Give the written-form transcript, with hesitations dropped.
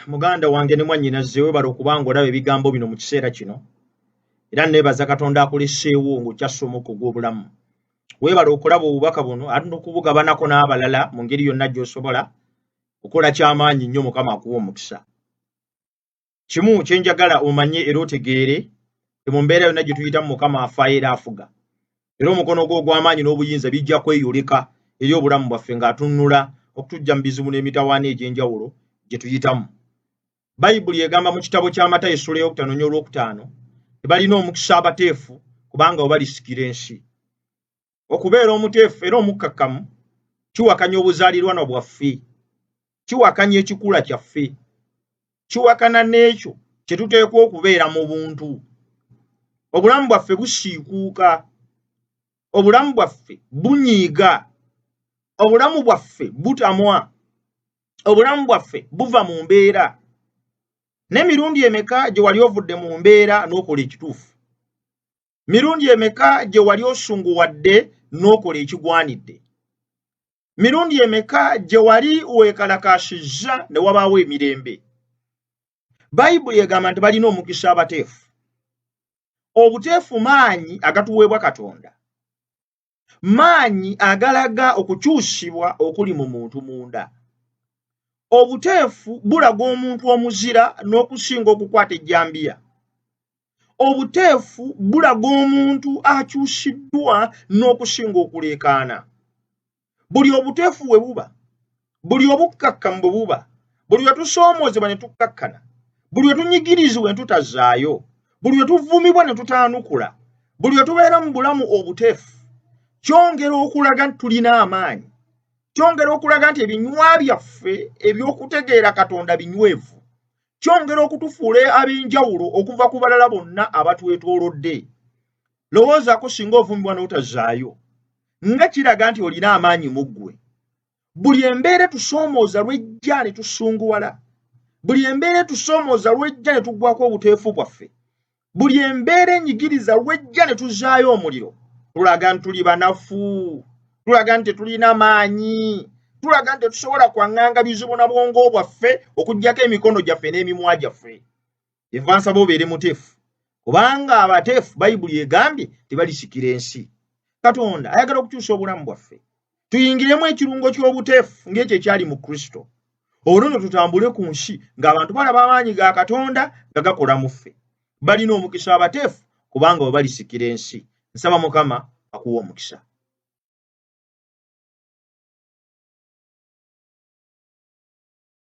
Muganda wange ne mwannyinaze, weebale okuba ng'olaba ebigambo bino mu kiseera kino, era neebaza Katonda akuleseewo ng'okyassa omukka ogw'obulamu. Weebale okulaba obubaka buno ate n'okubugabanako n'abalala mu ngeri yonna gy'osobola. Okola ky'amaanyi nnyo, Mukama akuwa omukisa. Kimu kye njagala omanye era otegeere, mu mbeera yonna gye tuyitamu Mukama afaayo era afuga, era omukono gwe ogw'amaanyi n'obuyinza bijja kweyoleka eri obulamu bwaffe ng'atunula okutujja mu bizibu n'emitawaana egy'enjawulo gye tuyitamu. Bayibuli egamba mu kitabo kya Matayo essula ey'okutaano n'olwokutaano, tebalina omukisa abateefu, kubanga bwe balisikira ensi. Okubeera omuteefu era omukkakkamu kiwakanya obuzaalirwanwa bwaffe, kiwakanya ekikula kyaffe, kiwakana n'ekyo kye tuteekwa okubeera mu buntu. Obulamu bwaffe busiikuuka, obulamu bwaffe bunyiiga, obulamu bwaffe butamwa, obulamu bwaffe buva mu mbeera. N'emirundi emeka gye wali ovudde mu mbeera n'okola ekituufu? Mirundi emeka gye wali osunguwadde n'okola ekigwanidde? Mirundi emeka gye wali weekalakaasizza ne wabaawo emirembe? Bayibuli egamba nti balina omukisa abateefu. Obuteefu maanyi agatuweebwa Katonda, maanyi agalaga okukyusibwa okuli mu muntu munda. Obuteefu bulaga omuntu omuzira n'okusinga okukwata ejjambiya. Obuteefu bulaga omuntu akyusiddwa n'okusinga okuleekaana. Buli obuteefu we buba, buli obukkakkamu bwe buba, buli lwe tusoomoozebwa ne tukkakkana, buli lwe tunyigirizibwa ne tutazaayo, buli lwe tuvumibwa ne tutaanukula, buli lwe tubeera mu bulamu obuteefu, kyongera okulaga nti tulina amaanyi, kyongera okulaga nti ebinywa byaffe eby'okutegeera Katonda binywevu, kyongera okutufuula ab'enjawulo okuva ku balala bonna abatwetoolodde. Lowoozaako singa ovumbibwa n'otazaayo, nga kiraga nti olina amaanyi mu ggwe. Buli embeera etusoomooza lw'ejja ne tusunguwala, buli embeera etusoomooza lw'ejja ne tuggwako obuteefu bwaffe, buli embeera enyigiriza lw'ejja ne tuzaayo omuliro, tulaga nti tuli banafu, tulaga nti tetulina maanyi, tulaga nti tetusobola kwaŋŋanga bizibu na bwongo bwaffe okuggyako emikono gyaffe n'emimwa gyaffe. Enva nsaba obeere muteefu, kubanga abateefu Bayibuli egambye tebalisikira ensi. Katonda ayagala okukyusa obulamu bwaffe, tuyingiremu ekirungo ky'obuteefu ng'ekyo ekyali mu Kristo, olwo nno tutambule ku nsi ng'abantu balaba amaanyi ga Katonda nga gakola mu ffe. Balina omukisa abateefu, kubanga bwe balisikira ensi. Nsaba Mukama akuwa omukisa.